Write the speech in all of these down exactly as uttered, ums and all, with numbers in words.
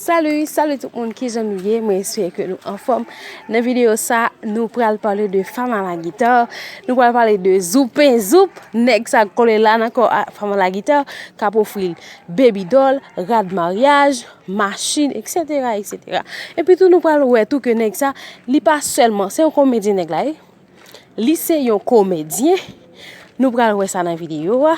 Salut, salut tout moun, kijan nou ye? Mwen espere ke nou anfòm. Nan videyo sa, nou pral pale de Femme à la guitare. Nou pral pale de Zoupen Zoup, nèg sa k kole la nan kò a Femme à la guitare, k ap ofri l baby doll, rad maryaj, machin, et cetera, et cetera. Epi tou, nou pral wè tou ke nèg sa, li pa sèlman, se yon komedyen nèg la ye. Li se yon komedyen. Nou pral wè sa nan videyo a.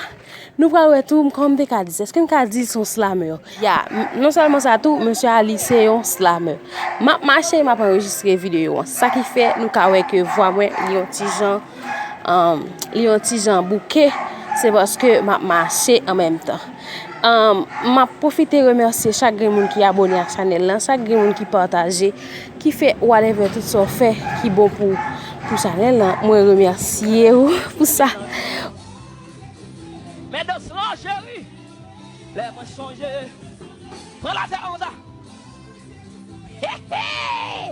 Nou pral wè tou, kòman m te ka di, èske m ka di l se yon slameur? Ya, m- non sèlman sa tou, mesye a, li se yon slameur. M ap mache, m ap anrejistre videyo an. Sa ki fè nou ka wè ke vwa mwen, li yon ti jan, um, li yon ti jan bouke. Se paske m ap mache an menm tan. Um, m ap pwofite remèsye chak grenn moun ki abòne ak chanèl lan, chak grenn moun ki pataje, ki fè whatever tout sa w fè ki bon pou, pou chanèl lan. Mwen remèsye w pou sa. Men dans lan, cheri. Lè mwen sonje. Pran la tè konsa. Hey, hey!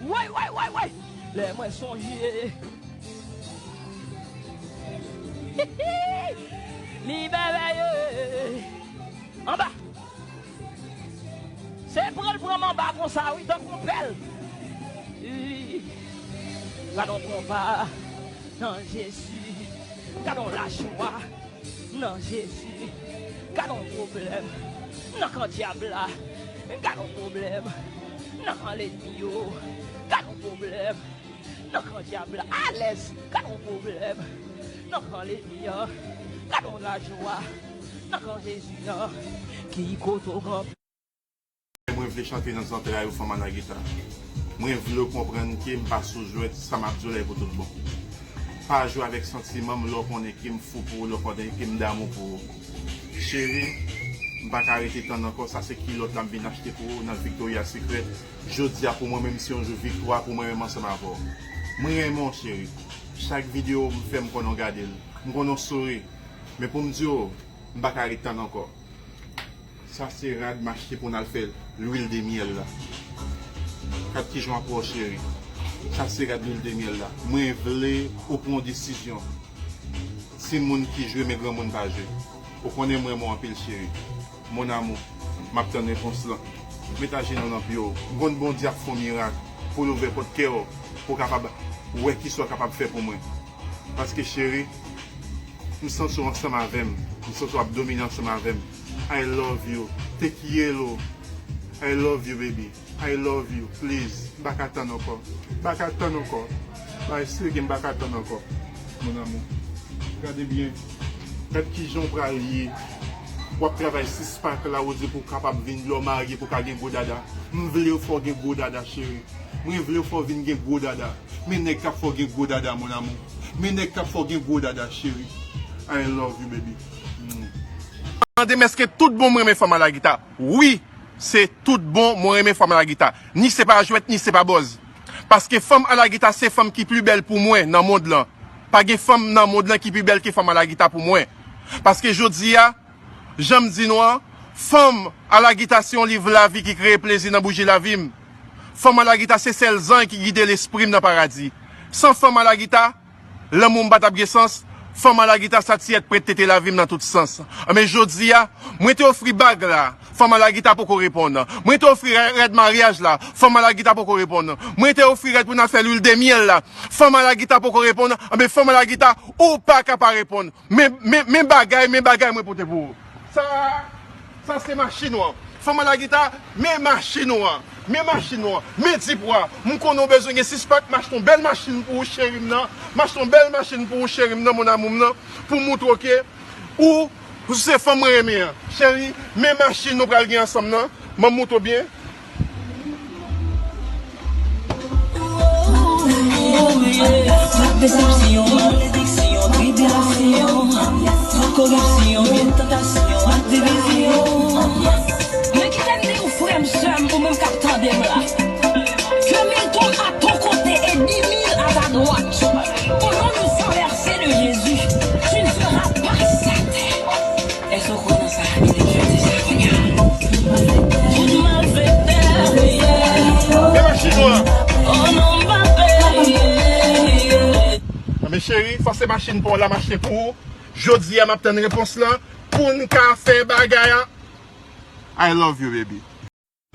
Woy, woy, woy, woy! Lè mwen sonje. Li bèbè ye. Anba. Se pran l pran m anba konsa, wi, tankou yon pèl. Wi. Gad yon konba nan Jezi. Gad yon lajwa nan Jezi. Gad yon pwoblèm nan kan dyab la. Gad yon pwoblèm nan kan lènmi yo. Gad yon pwoblèm nan kan dyab la. Alèz. Gad yon pwoblèm nan kan lènmi an. Gad yon lajwa nan kan Jezi an. Ki kote w kanpe? Mwen vle chante nan zantray ou, Fanm a la gita. Mwen vle w konprann ke m pa sou jwèt, sa m ap di w la e pou tout bon. Pa jwe avèk santiman m lè w konnen ke m fou pou ou, lè w konnen ke m damou pou ou. Cheri, m pa ka rete tann ankò, sa se kilòt la m vin achte pou ou nan Victoria's Secret. Jodi a pou mwen menm se yon jou viktwa pou mwen menm ansanm avè w. Mwen renmen w, cheri. Chak videyo w m fè, m konnen w gade l. M konnen w souri. Men pou m di w, m pa ka ret tann ankò. Sa se rad m achte pou n al fè lwil de myèl la. Gad kijan w ap wè w, cheri. Sa se rad lwil de myèl la. Mwen vle ou pran yon desizyon. Timoun ki jwe, men granmoun pa jwe. Ou konnen m renmen w anpil, cheri. Mon amour, m ap tann repons lan. Met ajenou w nan pye w. M konn Bondye ap fè yon mirak pou l ouvè pòt kè w, pou w kapab wè kisa w kapab fè pou mwen. Paske, cheri, m santi w ansanm avè m. M santi w ap domine ansanm avè m. I love you. Take yellow. I love you, baby. I love you. Please. M pa ka tann ankò. M pa ka tann ankò. Bay sege, m pa ka tann ankò. Mon amour. Gade byen. Gad kijan w pral ye. W ap travay six pack la, ou di pou w kapab vin lè w marye, pou w ka gen gwo dada. M vle w fè w gen gwo dada, cheri. Mwen vle w fè w vin gen gwo dada. Men nèg k ap fè w gen gwo dada, mon amour. Men nèg k ap fè w gen gwo dada, cheri. I love you, baby. Mm. Mande m èske tout bon mwen renmen Fanm a la gita. Wi, se tout bon mwen renmen Fanm a la gita. Ni se pa jwèt, ni se pa bòz. Paske Fanm a la gita se fanm ki pi bèl pou mwen nan mond lan. Pa gen fanm nan mond lan ki pi bèl ke Fanm a la gita pou mwen. Paske jodi a, jan m di nou an, Fanm a la gita se yon liv lavi ki kreye plezi nan bouji lavi m. Fanm a la gita se sèl zanj ki gide lespri m nan paradi. San Fanm a la gita, lanmou m pa t ap gen sans. Fanm a la gita sa ti èt prèt tete lavi m nan tout sans. Anben jodi a, mwen te ofri bag la, Fanm a la gita poko reponn. Mwen te ofri rè- rèd maryaj la, Fanm a la gita poko reponn. Mwen te ofri rèd pou n al fè lwil de myèl la, Fanm a la gita poko reponn. Anben Fanm a la gita, ou pa ka pa reponn. Men, men, men bagay, men bagay mwen pote pou ou. Sa, sa se machin ou an. Fanm a la gita, men machin ou an. Men machin ou an. Men dipwa. M konnen w bezwen gen six pack, m achte yon bèl machin pou ou, cheri m nan. M achte yon bèl machin pou ou, cheri m nan, mon amour m nan. Pou montre w ke ou, ou se fanm mwen renmen an. Cheri, men machin nou pral gen ansanm nan. Ban m montre w byen. Malediksyon, malediksyon, tribilasyon, koripsyon, tantasyon ak divizyon. Men kite m di w, frè m, sè m, ou menm k ap tande m la, que mille tombent à ton côté et dix mille à ta droite. Au nom du sang versé de Jésus, tu ne seras pas atteint. Èske w kwè nan sa? Kite m chante sa kounye a. Tout malfektè, yeah. Men machin ou an. Oh non, m pa pè, yeah. Anben cheri, sa se machin pa w la m achte pou ou. Jodi a m ap tann repons lan pou n ka fè bagay a. I love you, baby.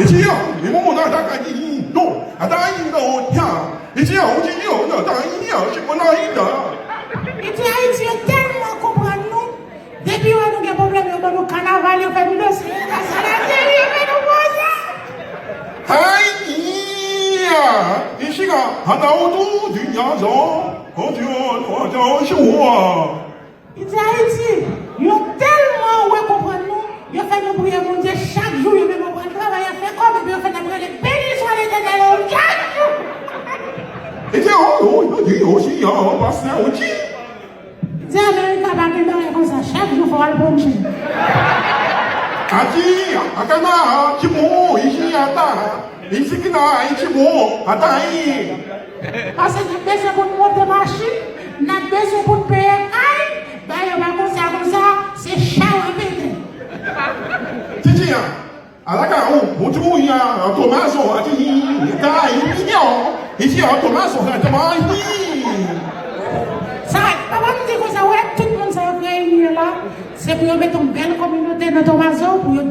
Iti yo, mi mo mo na ta ka di no, ata yi no ya. Iti yo, uti yo, no ta yi ya, shi mo na yi da. Iti Ayiti yo tèlman konprann nou. Depi yo wè nou gen pwoblèm, yo ban nou kanaval, yo fè nou danse, yo fè sa la tele, yo fè nou poze. Ay, ya, isi ka Hana otou di nyanzon, otou, otou, otou, otou. Li di Ayiti, yo tèlman wè konprann nou, yo fè nou priye Bondye chak jou, yo menm yo pral travay, yo fè kòb, epi yo fè n ap rele beni swa Letènèl chak jou. Li di, o, o, yo di, o, si, o, pastè, o, di. Di Amerika pa gen bagay konsa, chak jou fò w al pran chèn. Ati, akana, ti bon, isi, ata. Isikina, iti bon, ata, i. Paske n ap bezwen pou n monte machin, n ap bezwen pou n peye kay, bagay yo pa konsa, konsa, se chay w ap pete. Titi, a. Alaka, ou, ou ti moun ya, an Tomazo, ati, i, i, ka, i, i, yo, iti, an Tomazo, an Tomazo, i. Sa, papa m di konsa, wè, tout moun sa yo k reyini la, se pou yo mete yon bèl kominote nan Tomazo, pou yo